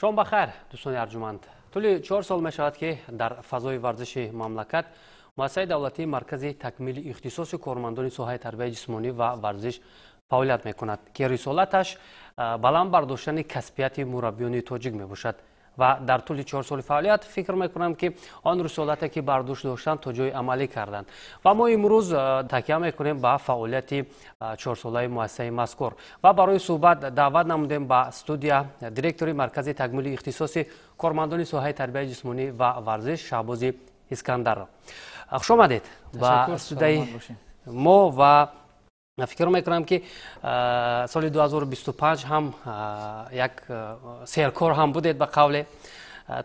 Шом ба хайр, дӯстони арҷуманд. Тӯли 4 сол мешавад, ки дар фазои варзиши мамлакат муассисаи давлатии Маркази такмили ихтисоси кормандони соҳаи тарбияи ҷисмонӣ ва варзиш фаъолият мекунад, ки рисолаташ баланд бардоштани касбияти мураббиёни тоҷик мебошад. Ва дар тӯли 4 соли фаъолият фикр мекунам, ки он рисолате, ки бар дӯш доштанд, то ҷои амалӣ карданд. Ва мо имрӯз такя мекунем ба фаъолияти чорсолаи муассисаи мазкур ва барои суҳбат даъват намудем ба студия директори Маркази такмили ихтисоси кормандони соҳаи тарбияи ҷисмонӣ ва варзиш Шаҳбози Искандарро. Хуш омадед ба студияи мо. Ва фикр мекунам, ки соли 2025 ҳам як серкор ҳам будед. Ба қавле,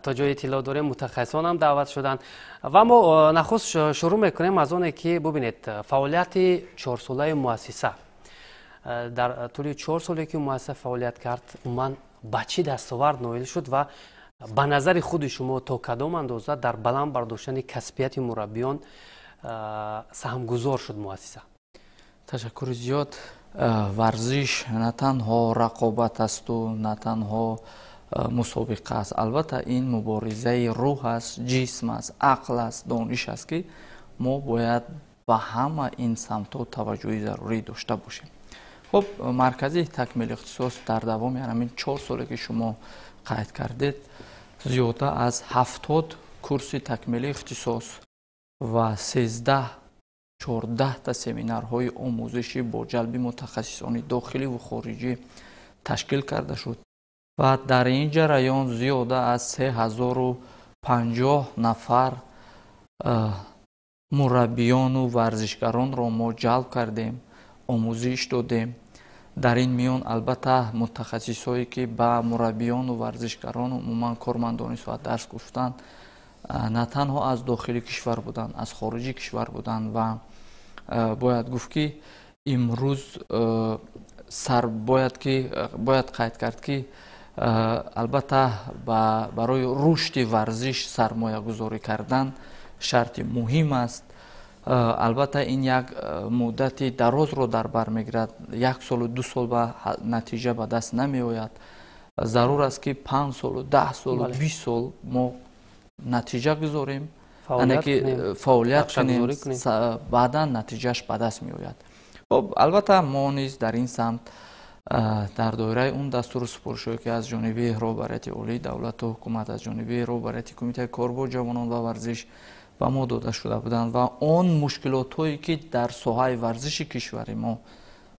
то ҷои иттилоъ дорем, мутахассисон ҳам даъват шуданд. Ва мо нахуст шурӯъ мекунем аз оне, ки бубинед, фаъолияти чорсолаи муассиса, дар тӯли 4 соле, ки муассиса фаъолият кард, умуман ба чӣ дастовард ноил шуд ва ба назари худи шумо то кадом андоза дар баланд бардоштани касбияти мураббиён саҳмгузор шуд муассиса? Ташаккури зиёд. Варзиш на танҳо рақобат асту на танҳо мусобиқа аст. Албатта, ин муборизаи рӯҳ аст, ҷисм аст, ақл аст, дониш аст, ки мо бояд ба ҳама ин самтҳо таваҷҷӯҳи зарурӣ дошта бошем. Хуб, Маркази такмили ихтисос дар давоми ҳамин 4 соле, ки шумо қайд кардед, зиёда аз 70 курси такмили ихтисос ва 13 14та семинарҳои омӯзишӣ бо ҷалби мутахассисони дохилӣ ву хориҷӣ ташкил карда шуд ва дар ин ҷараён зиёда аз 3050 нафар мураббиёну варзишгаронро мо ҷалб кардем, омӯзиш додем. Дар ин миён, албатта, мутахассисое, ки ба мураббиёну варзишгарону умуман кормандони соҳа дарс гуфтанд, на танҳо аз дохили кишвар буданд, аз хориҷи кишвар буданд. Ва бояд гуфт, ки имрӯз сар бояд ки бояд қайд кард, ки албатта, барои рушди варзиш сармоягузорӣ кардан шарти муҳим аст. Албатта, ин як муддати дарозро дар бар мегирад. Як солу 2 сол ба натиҷа ба даст намеояд. Зарур аст, ки 5 солу 10 солу 20 сол мо натиҷа гузорем, ки фаъолият кунем, баъдан натиҷааш ба даст меояд. Хуб, албатта, мо низ дар ин самт, дар доираи он дастуру супоришҳое, ки аз ҷониби роҳбарияти олии давлату ҳукумат, аз ҷониби роҳбарияти Кумитаи кор бо ҷавонон ва варзиш ба мо дода шуда буданд ва он мушкилотҳое, ки дар соҳаи варзиши кишвари мо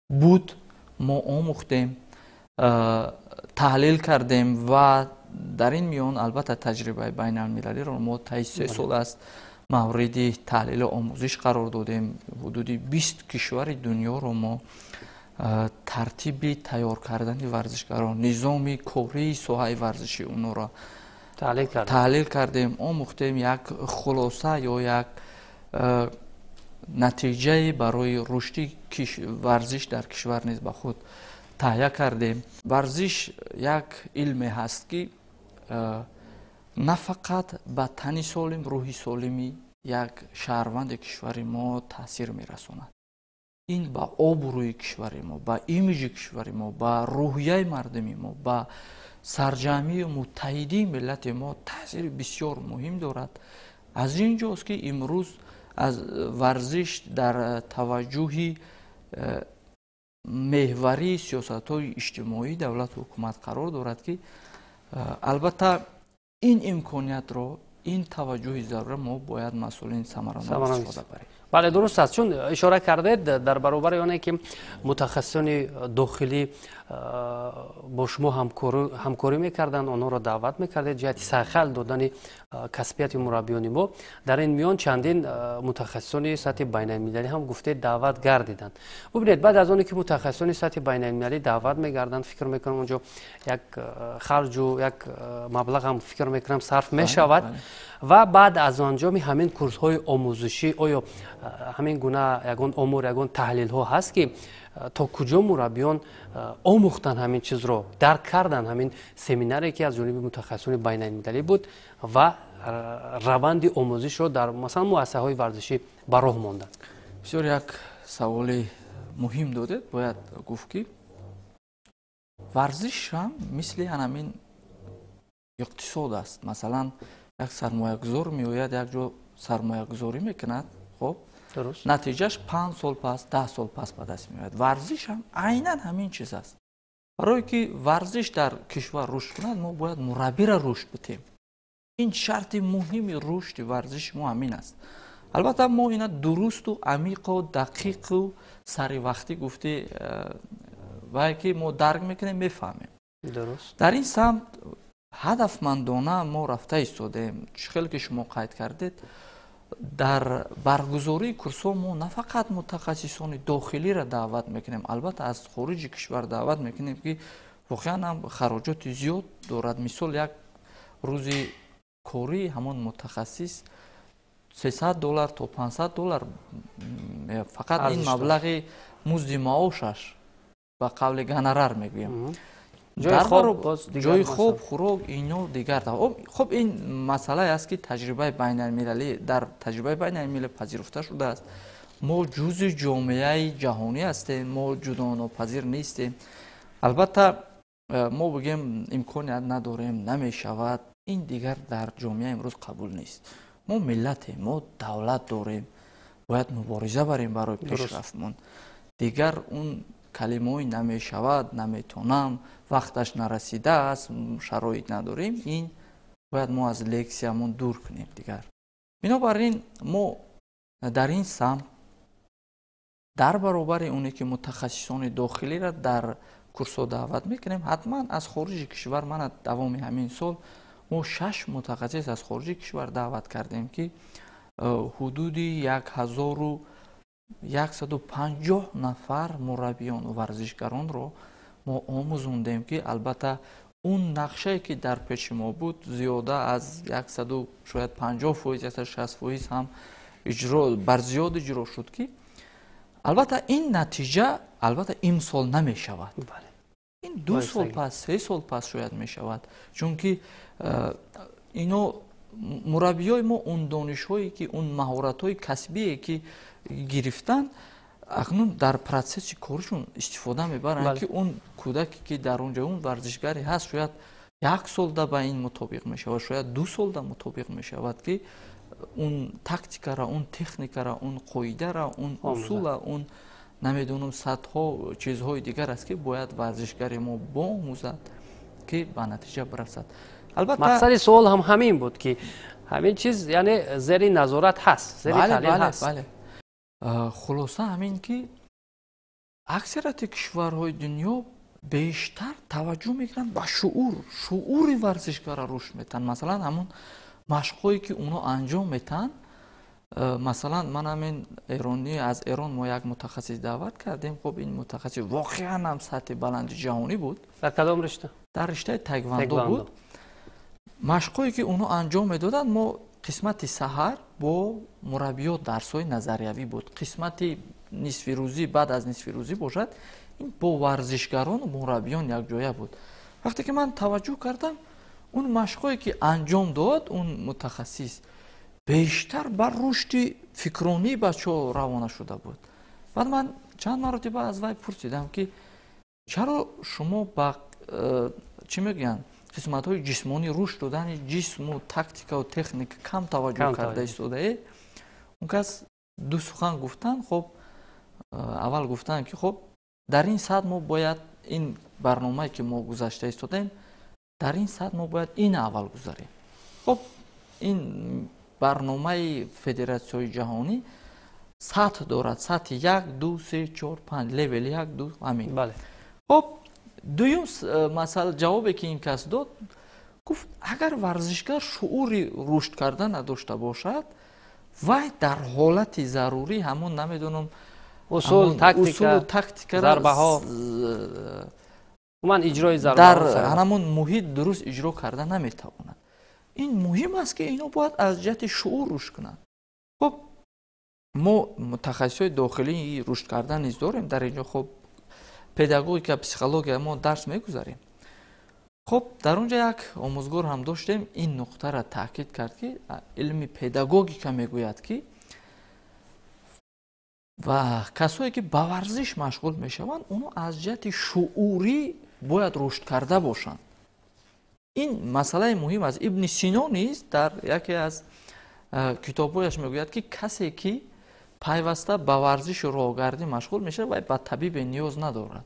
буд, мо омӯхтем, таҳлил кардем ва дар ин миён, албатта, таҷрибаи байналмилалиро мо таи 3 сол аст мавриди таҳлилу омӯзиш қарор додем. Ҳудуди 20 кишвари дунёро мо тартиби тайёр кардани варзишгарон, низоми кории соҳаи варзиши онҳоро таҳлил кардем, омӯхтем. Як хулоса ё як натиҷае барои рушди варзиш дар кишвар низ ба худ таҳия кардем. Варзиш як илме ҳаст, ки на фақат ба тани солим, рӯҳи солими як шаҳрванди кишвари мо таъсир мерасонад, ин ба обрӯи кишвари мо, ба имиҷи кишвари мо, ба рӯҳияи мардуми мо, ба сарҷамъию муттаҳидии миллати мо таъсири бисёр муҳим дорад. Аз ин ҷост, ки имрӯз аз варзиш дар таваҷҷӯҳи меҳварии сиёсатҳои иҷтимоии давлату ҳукумат қарор дорад, ки албатта, ин имкониятро, ин таваҷҷӯҳи зарура мо бояд масъулин самаранок истифода барем. Бале, дуруст аст. Чун ишора кардед, дар баробари оне ки мутахассисони дохилӣ бо шумо ҳамкорӣ мекарданд, онҳоро даъват мекардед ҷиҳати сайқал додани касбияти мураббиёни мо, дар ин миён чандин мутахассисони сатҳи байналмилалӣ ҳам, гуфтед, даъват гардиданд. Бубинед, баъд аз оне ки мутахассисони сатҳи байналмилалӣ даъват мегарданд, фикр мекунам, онҷо як харҷу як маблағ ҳам, фикр мекунам, сарф мешавад. Ва баъд аз анҷоми ҳамин курсҳои омӯзишӣ, оё ҳамин гуна ягон омор, ягон таҳлилҳо ҳаст, ки то куҷо мураббиён омӯхтанд, ҳамин чизро дарк карданд, ҳамин семинаре, ки аз ҷониби мутахассисони байналмилалӣ буд, ва раванди омӯзишро дар, масалан, муассисаҳои варзишӣ ба роҳ монданд? Бисёр як саволи муҳим додед. Бояд гуфт, ки варзиш ҳам мисли ҳамин Иқтисод аст. Масалан, як сармоягузор меояд, як ҷо сармоягузорӣ мекунад, хоб, натиҷааш 5 сол пас, 10 сол пас ба даст меояд. Варзиш ҳам айнан ҳамин чиз аст. Барое ки варзиш дар кишвар рушд кунад, мо бояд мураббиро рушд битем. Ин шарти муҳими рушди варзиши мо ҳамин аст. Албатта, мо ина дурусту амиқу дақиқу саривақтӣ гуфти вае ки мо дарк мекунем, мефаҳмем. Дар ин самт ҳадафмандона мо рафта истодаем. Чӣ хеле ки шумо қайд кардед, дар баргузории курсҳо мо на фақат мутахассисони дохилиро даъват мекунем, албатта, аз хориҷи кишвар даъват мекунем, ки воқеан ҳам хароҷоти зиёд дорад. Мисол, як рӯзи кории ҳамон мутахассис 300 доллар то 500 доллар, фақат ин маблағи музди маошаш, ба қавли гонорар мегӯям. Ҷои хоб, хӯрок, ино дигар. Хоб, ин масъалае аст, ки таҷрибаи байналмилалӣ, дар таҷрибаи байналмилалӣ пазируфта шудааст. Мо ҷузъи ҷомеаи ҷаҳонӣ ҳастем, мо ҷудонопазир нестем. Албатта, мо бигем имконият надорем, намешавад, ин дигар дар ҷомеа имрӯз қабул нест. Мо миллатем, мо давлат дорем, бояд мубориза барем барои пешрафтмон. Дигар он калимаҳои намешавад, наметонам, вақташ нарасидааст, шароит надорем, ин бояд мо аз лексикамон дур кунем дигар. Бинобар ин мо дар ин самт, дар баробари оне ки мутахассисони дохилиро дар курсҳо даъват мекунем, ҳатман аз хориҷи кишвар. Мана, давоми ҳамин сол мо шаш мутахассис аз хориҷи кишвар даъват кардем, ки ҳудуди 1150 нафар мураббиёну варзишгаронро мо омӯзондем, ки албатта он нақшае, ки дар пеши мо буд, зиёда аз яксаду шояд 50%, 160% ҳам иҷро, бар зиёд иҷро шуд, ки албатта ин натиҷа албатта имсол намешавад, ин 2 сол пас, 3 сол пас шояд мешавад, чунки ино мураббиёи мо он донишҳое ки, он маҳоратҳои касбие ки гирифтанд, акнун дар процесси коришон истифода мебаранд, ки он кӯдаке, ки дар он ҷо он варзишгаре ҳаст, шояд як солда ба ин мутобиқ мешавад, шояд 2 солда мутобиқ мешавад, ки он тактикара, он техникара, он қоидара, он усула, он намедонам, садҳо чизҳои дигар аст, ки бояд варзишгари мо боомӯзад, ки ба натиҷа бирасад. Албатта, мақсади суол ҳам ҳамин буд, ки ҳамин чиз, яъне зери назорат ҳаст, зери таълим ҳаст. Бале, хулоса ҳамин, ки аксарияти кишварҳои дунё бештар таваҷҷӯҳ мекунанд ба шуур, шуури варзишгара рушд метаҳанд. Масалан, ҳамон машқҳое, ки онҳо анҷом метаҳанд, масалан, ман ҳамин эронӣ, аз Эрон мо як мутахассис даъват кардем. Хоб, ин мутахассис воқеан ҳам сатҳи баланди ҷаҳонӣ буд. Дар кадом ришта? Дар риштаи таеквондо буд. Машқҳое, ки онҳо анҷом медоданд, мо қисмати саҳар бо мураббиёт дарсҳои назариявӣ буд, қисмати нисфирӯзӣ, баъд аз нисфирӯзӣ бошад, ин бо варзишгарону мураббиён якҷоя буд. Вақте ки ман таваҷҷӯҳ кардам, он машқҳое, ки анҷом дод он мутахассис, бештар бар рушди фикронии бачаҳо равона шуда буд. Баъд ман чанд маротиба аз вай пурсидам, ки чаро шумо ба чӣ мегӯянд, қисматҳои ҷисмонӣ, рушд додани ҷисму тактикаву техника кам таваҷҷӯҳ карда истодаед? Он кас ду сухан гуфтанд. Хоб, аввал гуфтанд, ки хоб, дар ин сатҳ мо бояд ин барномае, ки мо гузашта истодаем, дар ин сатҳ мо бояд ин аввал гузарем. Хоб, ин барномаи федератсияи ҷаҳонӣ сатҳ дорад: сатҳи як, ду, се, чор, панҷ, левел як, ду, ҳамин. Хоб, дуюм масъала, ҷавобе, ки ин кас дод, гуфт: агар варзишгар шуури рушд карда надошта бошад, вай дар ҳолати зарурӣ ҳамон намедонам усул, тактика, зарбаҳо, умуман иҷрои дар ҳамон муҳит дуруст иҷро карда наметавонад. Ин муҳим аст, ки ино бояд аз ҷиҳати шуур рушд кунанд. Хоб, мо мутахассисҳои дохилии рушд кардан низ дорем дар инҷо. Хоб, педагогика, психология мо дарс мегузарем. Хоб, дар он ҷо як омӯзгор ҳам доштем, ин нуқтаро таъкид кард, ки илми педагогика мегӯяд, ки ва касое, ки ба варзиш машғул мешаванд, онҳо аз ҷиҳати шуурӣ бояд рушд карда бошанд. Ин масъалаи муҳим аст. Ибни Сино низ дар яке аз китобҳояш мегӯяд, ки касе ки пайваста ба варзишу роҳгардӣ машғул мешавад, вай ба табибе ниёз надорад.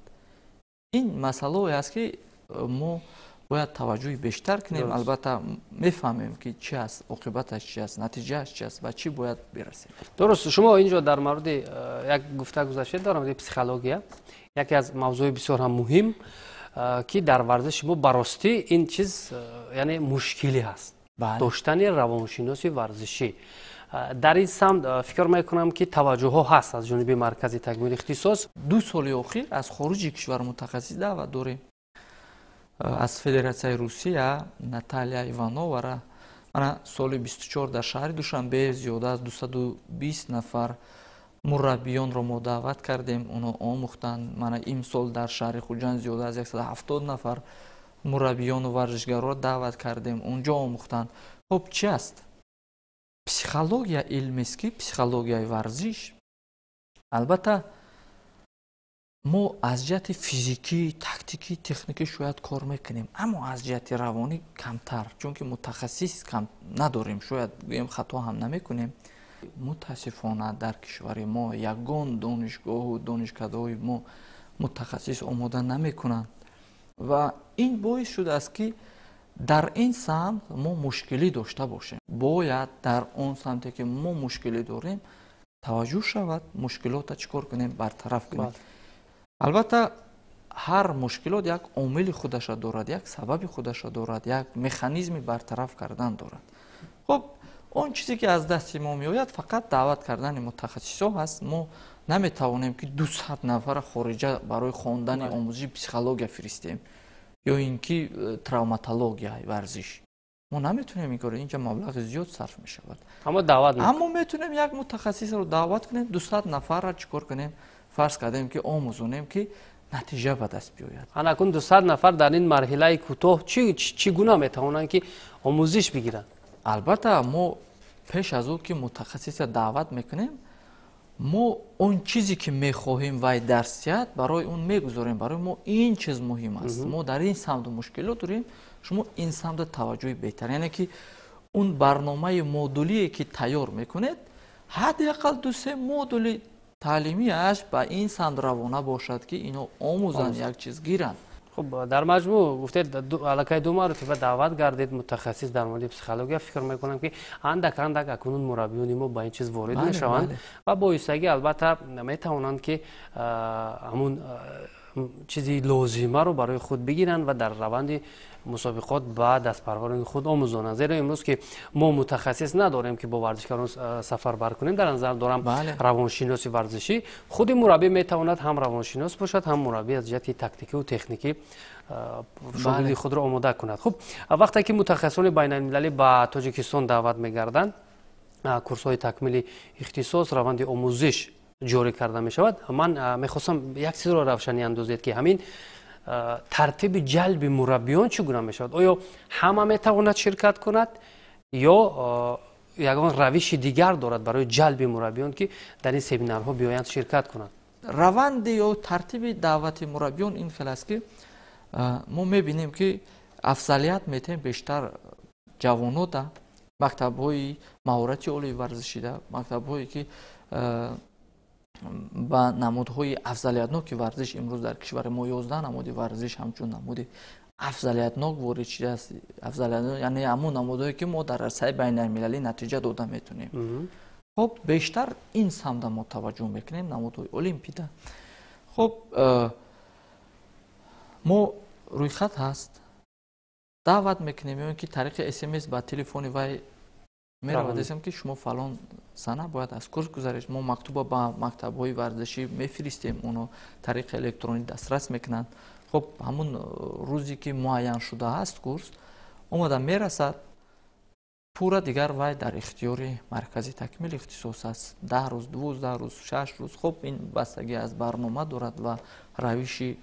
Ин масъалаое аст, ки мо бояд таваҷҷӯҳи бештар кунем. Албатта, мефаҳмем, ки чи аст, оқибаташ чи аст, натиҷааш чи аст ва чӣ бояд бирасем. Дуруст, шумо инҷо дар мавриди як гуфта гузаштед, дар мавриди психология, яке аз мавзӯи бисёр ҳам муҳим, ки дар варзиши мо баростӣ ин чиз, яъне мушкилӣ ҳаст, доштани равоншиноси варзишӣ. Дар ин самт фикр мекунам, ки таваҷҷӯҳҳо ҳаст аз ҷониби маркази такмили ихтисос. 2 соли охир аз хориҷи кишвар мутахассис даъват дорем, аз Федератсияи Русия Наталия Ивановара. Мана, соли 24 дар шаҳри Душанбе зиёда аз 220 нафар мураббиёнро мо даъват кардем, онҳо омӯхтанд. Мана, имсол дар шаҳри Хуҷанд зиёда аз 170 нафар мураббиёну варзишгарро даъват кардем, онҷо омӯхтанд. Хуб, чи аст психология? Илмест, ки психологияи варзиш. Албатта, мо аз ҷиҳати физикӣ, тактикӣ, техникӣ шояд кор мекунем, аммо аз ҷиҳати равонӣ камтар, чунки мутахассис кам надорем, шояд гӯем, хато ҳам намекунем. Мутаассифона, дар кишвари мо ягон донишгоҳу донишкадаҳои мо мутахассис омода намекунанд ва ин боис шудааст, ки дар ин самт мо мушкилӣ дошта бошем. Бояд дар он самте, ки мо мушкилӣ дорем, таваҷҷӯҳ шавад, мушкилотро чӣ кор кунем, бартараф кунем. Албатта, ҳар мушкилот як омили худаша дорад, як сабаби худаша дорад, як механизми бартараф кардан дорад. Хуб, он чизе ки аз дасти мо меояд, фақат даъват кардани мутахассисҳо ҳаст. Мо наметавонем, ки 200 нафара хориҷа барои хондани омӯзиши психология фиристем ё ин ки травматологияи варзиш. Мо наметавонем ин корро, инҷа маблағи зиёд сарф мешавад. Аммо даъват Аммо метавонем як мутахассисро даъват кунем, 200 нафарра чӣ кор кунем, фарз кардем, ки омӯзонем, ки натиҷа ба даст биёяд. Анакун 200 нафар дар ин марҳилаи кӯтоҳ чӣ гуна метавонанд, ки омӯзиш бигиранд? Албатта, мо пеш аз он ки мутахассиса даъват мекунем, мо он чизе ки мехоҳем вай дарс диҳад, барои он мегузорем. Барои мо ин чиз муҳим аст, мо дар ин самту мушкилот дорем, шумо ин самта таваҷҷӯҳи беҳтар, яъне ки он барномаи модулие ки тайёр мекунед, ҳадди ақал ду-се модули таълимиаш ба ин самт равона бошад, ки ино омӯзанд, як чиз гиранд. Хуб, дар маҷмӯъ гуфтед, аллакай ду маротиба даъват гардид мутахассис дар мавриди психология. Фикр мекунам, ки андак андак акнун мураббиёни мо ба ин чиз ворид мешаванд ва боистагӣ, албатта, метавонанд, ки ҳамун чизи лозимаро барои худ бигиранд ва дар раванди мусобиқот ба дастпарварони худ омӯзонанд. Зеро имрӯз ки мо мутахассис надорем, ки бо варзишгарон сафар бар кунем, дар назар дорам равоншиноси варзишӣ, худи мураббӣ метавонад ҳам равоншинос бошад, ҳам мураббӣ аз ҷиҳати тактикиву техникӣ шогирди худро омода кунад. Хуб, вақте ки мутахассисони байналмилалӣ ба Тоҷикистон даъват мегарданд, курсҳои такмили ихтисос, раванди омӯзиш ҷорӣ карда мешавад. Ман мехостам як чизро равшанӣ андозед, ки ҳамин тартиби ҷалби мураббиён чӣ гуна мешавад? Оё ҳама метавонад ширкат кунад ё ягон равиши дигар дорад барои ҷалби мураббиён, ки дар ин семинарҳо биёянд, ширкат кунанд? Раванди ё тартиби даъвати мураббиён ин хел аст, ки мо мебинем, ки афзалият метаҳем бештар ҷавонода, мактабҳои маҳорати олии варзишида, мактабҳое ки ба намудҳои афзалиятноки варзиш. Имрӯз дар кишвари мо 11 намуди варзиш ҳамчун намуди афзалиятнок ворид шудааст. Афзалиятнок, яъне ҳамон намудҳое, ки мо дар арсаи байналмилалӣ натиҷа дода метавонем. Хуб, бештар ин самта мо таваҷҷӯҳ мекунем, намудҳои олимпида. Хуб, мо рӯйхат ҳаст, даъват мекунем ё ин ки тариқи СМС ба телефони вай меравад, ки шумо фалон сана бояд аз курс гузаред. Мо мактуба ба мактабҳои варзишӣ мефиристем, оно тариқи электронӣ дастрас мекунанд. Хуб, ҳамун рӯзе ки муайян шудааст, курс омода мерасад пурра, дигар вай дар ихтиёри маркази такмили ихтисос аст. 10 рӯз, 12 рӯз, 6 рӯз. Хуб, ин бастагӣ аз барнома дорад ва равиши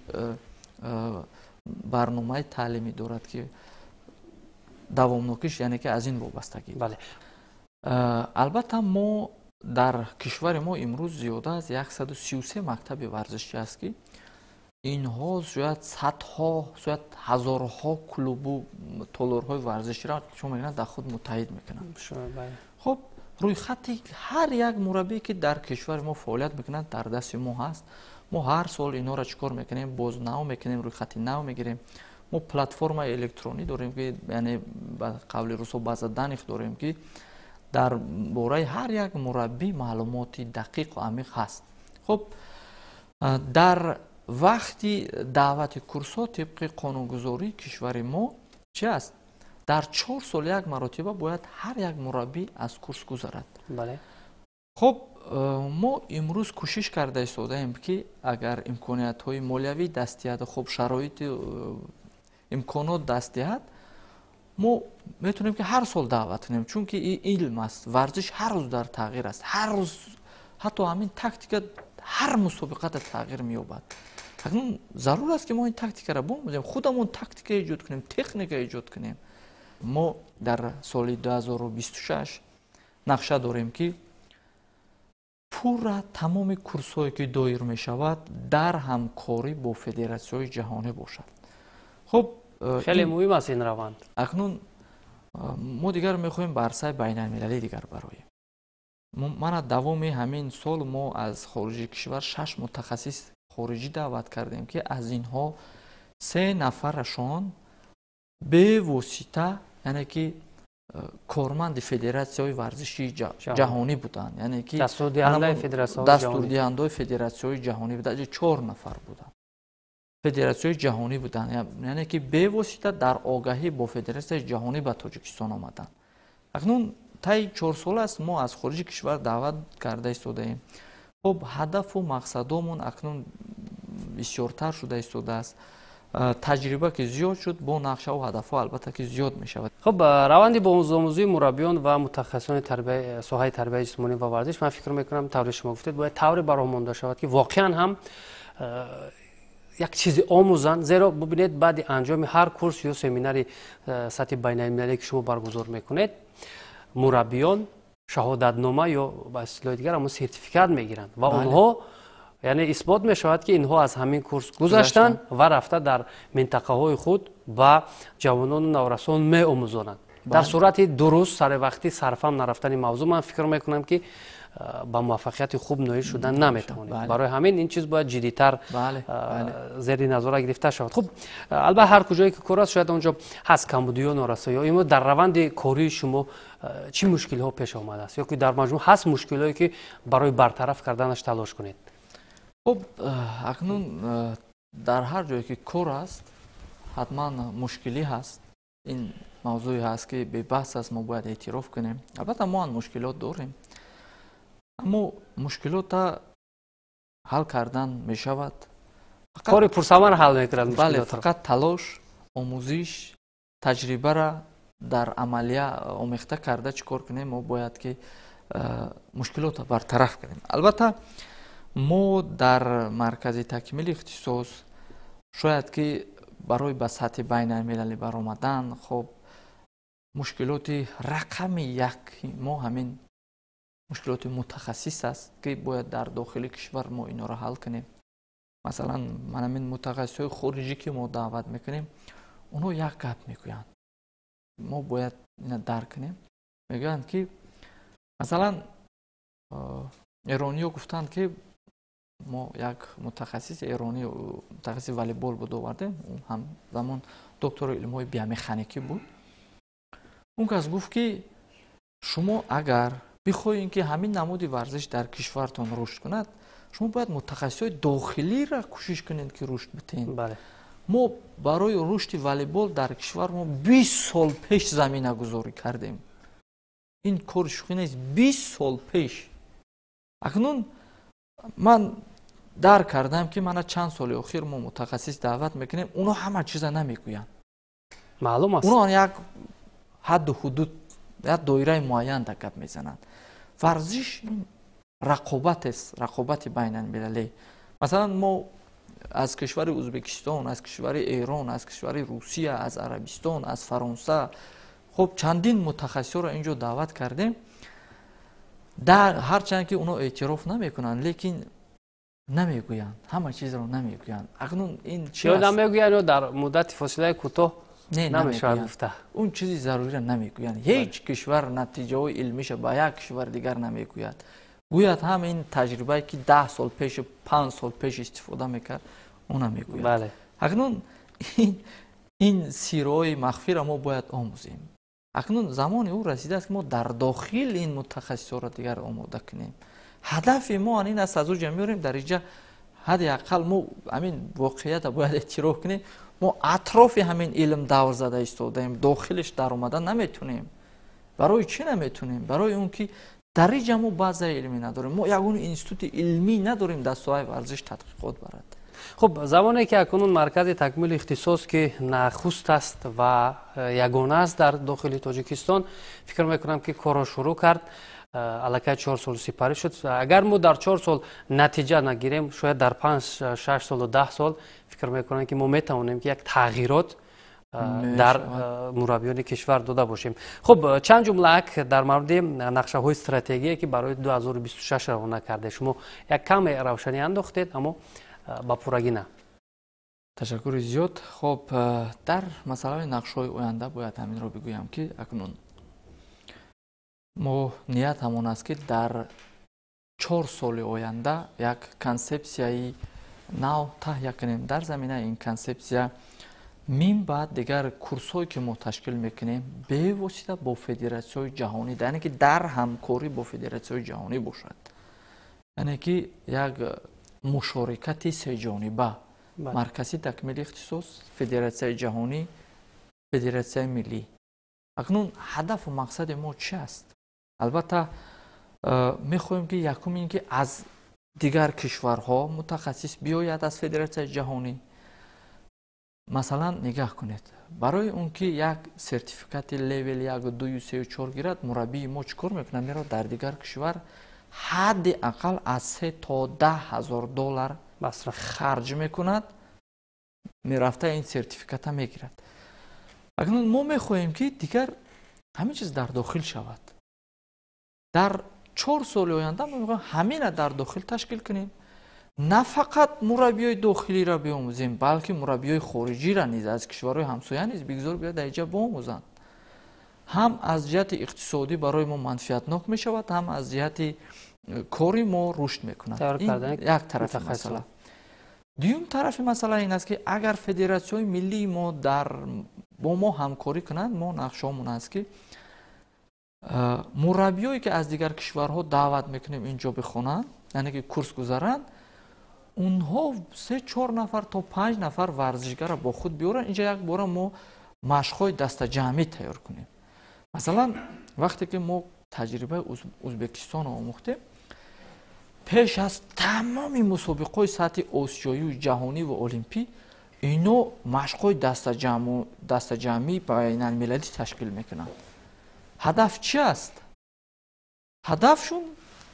барномаи таълимӣ дорад, ки давомнокиш, яъне ки аз ин вобастагӣ. Албатта, мо дар кишвари мо имрӯз зиёда аз 133 мактаби варзишӣ аст, ки Инҳо шояд садҳо, шояд ҳазорҳо клубу толорҳои варзиширо чӣ мекунанд, дар худ муттаҳид мекунанд. Хуб, рӯйхати ҳар як мураббие, ки дар кишвари мо фаъолият мекунанд, дар дасти мо ҳаст. Мо ҳар сол инҳоро чӣ кор мекунем? Боз нав мекунем, рӯйхати нав мегирем. Мо платформаи электронӣ дорем, ки яъне ба қавли русо база данных дорем, ки дар бораи ҳар як мураббӣ маълумоти дақиқу амиқ ҳаст. Хуб, дар вақти даъвати курсҳо тибқи қонунгузории кишвари мо чи аст? Дар 4 сол як маротиба бояд ҳар як мураббӣ аз курс гузарад. Хуб, мо имрӯз кӯшиш карда истодаем, ки агар имкониятҳои молиявӣ даст диҳад, хуб, шароити имконот даст диҳад, мо метавонем, ки ҳар сол даъват кунем, чунки ин илм аст. Варзиш ҳар рӯз дар тағйир аст, ҳар рӯз, ҳатто ҳамин тактика ҳар мусобиқата тағйир меёбад. Акнун зарур аст, ки мо ин тактикаро бомӯзем, худамон тактика эҷод кунем, техника эҷод кунем. Мо дар соли 2026 нақша дорем, ки пурра тамоми курсҳое, ки доир мешавад, дар ҳамкорӣ бо федератсияҳои ҷаҳонӣ бошад. Хуб. Хеле муҳим аст ин раванд. Акнун мо дигар мехоҳем ба арсаи байналмилалӣ дигар бароем. Мана, давоми ҳамин сол мо аз хориҷи кишвар шаш мутахассис хориҷӣ даъват кардем, ки аз инҳо се нафарашон бевосита, яъне ки корманди федератсияҳои варзишии ҷаҳонӣ буданд, яъне ки дастурдиҳандаҳои федератсияҳои ҷаҳонӣ буданд. Чор нафар буданд, федератсияҳои ҷаҳонӣ буданд, яъне ки бевосита дар огаҳӣ бо федератсияи ҷаҳонӣ ба Тоҷикистон омаданд. Акнун таи 4 сол аст, мо аз хориҷи кишвар даъват карда истодаем. Хуб, ҳадафу мақсадомон акнун бисёртар шуда истодааст. Таҷриба ки зиёд шуд, бо нақшаву ҳадафҳо албатта ки зиёд мешавад. Хуб, раванди омӯзии мураббиён ва мутахассисони соҳаи тарбияи ҷисмонӣ ва варзиш, ман фикр мекунам, тавре шумо гуфтед, бояд тавре ба роҳ монда шавад, ки воқеан ҳам як чизе омӯзанд. Зеро бубинед, баъди анҷоми ҳар курс ё семинари сатҳи байналмилалие, ки шумо баргузор мекунед, мураббиён шаҳодатнома ё ба истилоҳи дигар ҳамон сертификат мегиранд ва онҳо, яъне исбот мешавад, ки инҳо аз ҳамин курс гузаштанд ва рафта дар минтақаҳои худ ба ҷавонону наврасон меомӯзонанд. Дар сурати дуруст, саривақтӣ сарфам нарафтани мавзӯъ, ман фикр мекунам, ки ба муваффақияти хуб ноил шудан наметавонем. Барои ҳамин ин чиз бояд ҷиддитар зери назора гирифта шавад. Хуб, албатта, ҳар куҷое ки кор аст, шояд он ҷо ҳаст камбудиё, норасоиҳо. Имрӯз дар раванди кории шумо чӣ мушкилиҳо пеш омадааст ё ки дар маҷмӯъ ҳаст мушкилиҳое, ки барои бартараф карданаш талош кунед? Хуб, акнун дар ҳар ҷое ки кор аст, ҳатман мушкилӣ ҳаст. Ин мавзӯе ҳаст, ки бебаҳс аст, мо бояд эътироф кунем. Албатта, мо ҳам мушкилот дорем, аммо мушкилота ҳал кардан мешавад. Кори пурсамар ҳал мекунад. Бале, фақат талош, омӯзиш, таҷрибара дар амалия омехта карда чӣ кор кунем, мо бояд ки мушкилотро бартараф кунем. Албатта, мо дар маркази такмили ихтисос шояд ки барои ба сатҳи байналмилалӣ баромадан, хоб, мушкилоти рақами як мо ҳамин мушкилоти мутахассис аст, ки бояд дар дохили кишвар мо инҳоро ҳал кунем. Масалан, ман ҳамин мутахассисҳои хориҷӣ, ки мо даъват мекунем, онҳо як гап мегӯянд, мо бояд ина дарк кунем. Мегӯянд, ки масалан, эрониё гуфтанд, ки мо як мутахассиси эронӣ, мутахассиси волейбол буд, овардем. Ҳамзамон доктори илмҳои биомеханикӣ буд. Он кас гуфт, ки шумо агар бихоҳем, ки ҳамин намуди варзиш дар кишвартон рушд кунад, шумо бояд мутахассисҳои дохилиро кӯшиш кунед, ки рушд битеҳед. Мо барои рушди волейбол дар кишвар мо 20 сол пеш заминагузорӣ кардем. Ин кори шӯхӣ нест, 20 сол пеш. Акнун ман дарк кардам, ки мана чанд соли охир мо мутахассис даъват мекунем, онҳо ҳама чиза намегӯянд. Маълум аст. Онҳо як ҳадду ҳудуд, як доираи муайян дар гап мезананд. Варзиш рақобат аст, рақобати байналмилалӣ. Масалан, мо аз кишвари Ӯзбекистон, аз кишвари Эрон, аз кишвари Русия, аз Арабистон, аз Фаронса, хуб, чандин мутахассисҳоро инҷо даъват кардем. Ҳарчанд ки онҳо эътироф намекунанд, лекин Намегӯянд, ҳама чизро намегӯянд. Акнун ин чи ё намегӯянд, ё дар муддати фосилаи кӯтоҳ намешавад гуфта. Он чизи заруриро намегӯянд. Ҳеҷ кишвар натиҷаҳои илмиша ба як кишвари дигар намегӯяд. Гӯяд ҳам ин таҷрибае, ки 10 сол пешу 5 сол пеш истифода мекард, ӯ намегӯяд. Акнун ин сирҳои махфиро мо бояд омӯзем. Акнун замони ӯ расидааст, ки мо дар дохил ин мутахассисҳоро дигар омода кунем. Ҳадафи мо ин аст, аз уҷа меорем дар инҷа. Ҳадди ақал мо ҳамин воқеията бояд эътироф кунем: мо атрофи ҳамин илм давр зада истодаем, дохилиш даромада наметунем. Барои чӣ наметунем? Барои он ки дар инҷа мо базаи илмӣ надорем, мо ягон институти илмӣ надорем, дар соҳаи варзиш тадқиқот барад. Хуб, замоне ки акнун маркази такмили ихтисос, ки нахуст аст ва ягона аст дар дохили Тоҷикистон, фикр мекунам, ки корро шурӯъ кард, аллакай 4 сол сипарӣ шуд. Агар мо дар 4 сол натиҷа нагирем, шояд дар 5, 6 солу 10 сол, фикр мекунам, ки мо метавонем, ки як тағйирот дар мураббиёни кишвар дода бошем. Хуб, чанд ҷумлаак дар мавриди нақшаҳои стратегие, ки барои 2026 равона карде. Шумо як каме равшанӣ андохтед, аммо ба пуррагӣ на. Ташаккури зиёд. Хоб, дар масъалаи нақшҳои оянда бояд ҳаминро бигӯям, ки акнун мо ният ҳамон аст, ки дар 4 соли оянда як консепсияи нав таҳия кунем. Дар заминаи ин консепсия мин баъд дигар курсҳое, ки мо ташкил мекунем, бевосита бо федератсияҳои ҷаҳонӣ, яъне ки дар ҳамкорӣ бо федератсияҳои ҷаҳонӣ бошад, яъне ки як мушорикати сеҷониба: маркази такмили ихтисос, федератсияи ҷаҳонӣ, федератсияи миллӣ. Акнун ҳадафу мақсади мо чи аст? Албатта, мехоҳем, ки якум ин ки аз дигар кишварҳо мутахассис биёяд, аз федератсияи ҷаҳонӣ. Масалан, нигаҳ кунед, барои он ки як сертификати левел як, дую, сею, чор гирад, мураббии мо чӣ кор мекунад? Меравад дар дигар кишвар, ҳадди ақал аз 3 то 10 ҳазор доллар харҷ мекунад, мерафта ин сертификата мегирад. Акнун мо мехоҳем, ки дигар ҳамин чиз дар дохил шавад. Дар 4 соли оянда мо мехоҳем ҳамина дар дохил ташкил кунем, на фақат мураббиёи дохилиро биомӯзем, балки мураббиёи хориҷиро низ, аз кишварҳои ҳамсоя низ бигзор биёяд, дар инҷа биомӯзанд. Ҳам аз ҷиҳати иқтисодӣ барои мо манфиатнок мешавад, ҳам аз ҷиҳати кори мо рушд мекунад. Як тарафи масъала. Дуюм тарафи масъала ин аст, ки агар федератсияҳои миллии мо дар бо мо ҳамкорӣ кунанд, мо нақшаомон аст, ки мураббиёе, ки аз дигар кишварҳо даъват мекунем, инҷо бихонанд, яъне ки курс гузаранд, онҳо се, чор нафар то панҷ нафар варзишгарро бо худ биёранд. Инҷа як бора мо машқҳои дастаҷамъӣ тайёр кунем. Масалан, вақте ки мо таҷрибаи Узбекистонро омӯхтем, пеш аз тамоми мусобиқаҳои сатҳи осиёию ҷаҳонӣ ва олимпӣ ино машқҳои дастаҷамъӣ байналмилалӣ ташкил мекунанд. Ҳадаф чи аст? Ҳадафшун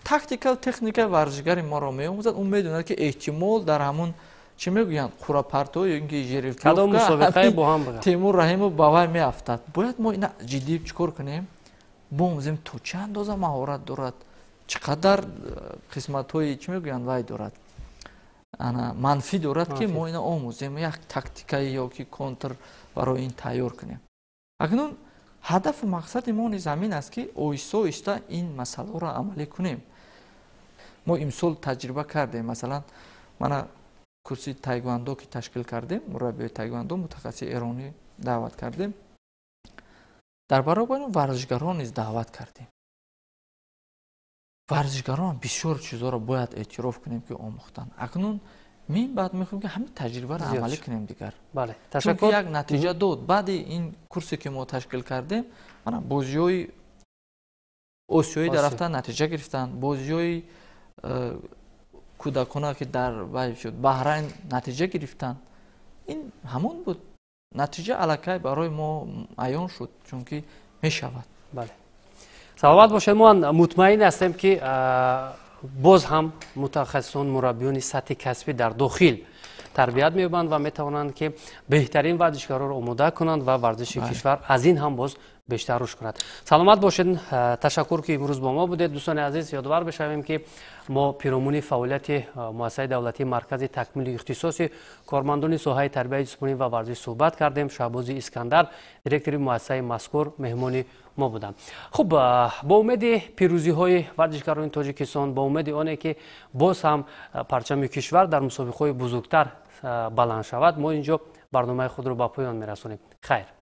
тактикау техникаи варзишгари моро меомӯзад. Ӯ медонад, ки эҳтимол дар ҳамун, чӣ мегӯянд, қуръапартоӣ ё ин ки жеребьёвка Темур Раҳимов ба вай меафтад. Бояд мо ина ҷиддӣ чӣ кор кунем? Биомӯзем, то чӣ андоза маҳорат дорад, чӣ қадар қисматҳои, чӣ мегӯянд, вай дорад, ана манфӣ дорад, ки мо ина омӯзем, як тактикаи ё ки контр барои ин тайёр кунем. Акнун ҳадафу мақсади мо низ ҳамин аст, ки оҳиста оҳиста ин масъаларо амалӣ кунем. Мо имсол таҷриба кардем. Масалан, мана курси таеквондо, ки ташкил кардем, мураббиёи таеквондо, мутахассиси эронӣ даъват кардем, дар баробари варзишгарон низ даъват кардем. Варзишгарон бисёр чизҳоро, бояд эътироф кунем, ки омӯхтанд. Акнун мин баъд мехоҳем, ки ҳамин таҷрибаро амалӣ кунем дигар, чунки як натиҷа дод. Баъди ин курсе, ки мо ташкил кардем, мана бозиҳои осиёӣ дар рафтан натиҷа гирифтанд, бозиҳои кӯдакона, ки дар вай шуд, Баҳрайн, натиҷа гирифтанд. Ин ҳамон буд натиҷа, аллакай барои мо аён шуд, чунки мешавад. Бале, саломат бошед. Мо мутмаин ҳастем, ки боз ҳам мутахассисон, мураббиёни сатҳи касбӣ дар дохил тарбият меёбанд ва метавонанд, ки беҳтарин варзишгароро омода кунанд ва варзиши кишвар аз ин ҳам боз Бештар рушд кунад. Саломат бошед, ташаккур, ки имрӯз бо мо будед. Дӯстони азиз, ёдовар бишавем, ки мо пиромуни фаъолияти муассисаи давлатии Маркази такмили ихтисоси кормандони соҳаи тарбияи ҷисмонӣ ва варзиш суҳбат кардем. Шаҳбози Искандар, директори муассисаи мазкур, меҳмони мо буданд. Хуб, бо умеди пирӯзиҳои варзишгарони Тоҷикистон, бо умеди оне, ки боз ҳам парчами кишвар дар мусобиқаҳои бузургтар баланд шавад, мо ин ҷо барномаи худро ба поён мерасонем. Хайр.